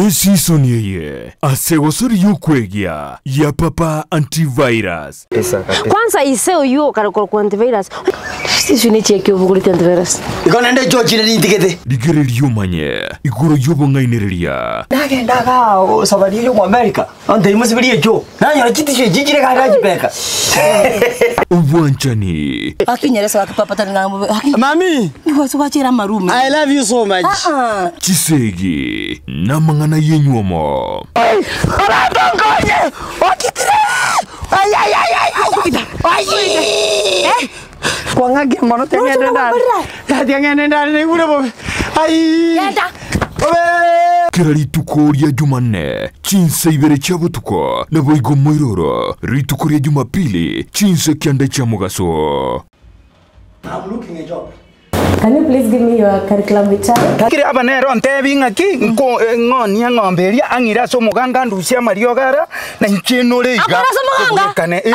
Esisoni eye ase egosori y'okwegia ya Papa Antivirus. Kwanza ise oyio okare korokwa antivirus. Siswi ne chiaki obogoreti antivirus. Igo naende George nere intigete. Rigereria omanye igoro y'obong'ainereria. Nagenda igaa safari eria Omoamerika, ontebi mosibirie echoo, nanyora chitishu echi chire igaa nachibeka. Obwanchani. Gaki nyeresa gaki papa tari ng'a bobe gaki. Mami! Nigo ase gwachera amarume. I love you so much. Ah ah. Chisegi namang'ana y'enywomo. Abanto nkonye! Okitire! Ai, ai, ai, ai, ai! Ai! Kwang'akia mono tiang'ende ndare. Tiang'ende ndare naigure bobe. Ai! Genda. Bobe! Kera rituko ria Jumanne, chinsa ibere chia botuko, naboigo moiroro, rituko ria Jumapili, chinsa kianda chia mogaso. I'm looking a job. Can you please give me your curriculum vitae? Kere aba nere ontebi ng'aki, nko ng'onie eng'ombe eria, ang'ire ase omoganga andusie amariogo ara, na inche nore iga. Akore ase omoganga? Kobwekane, eh.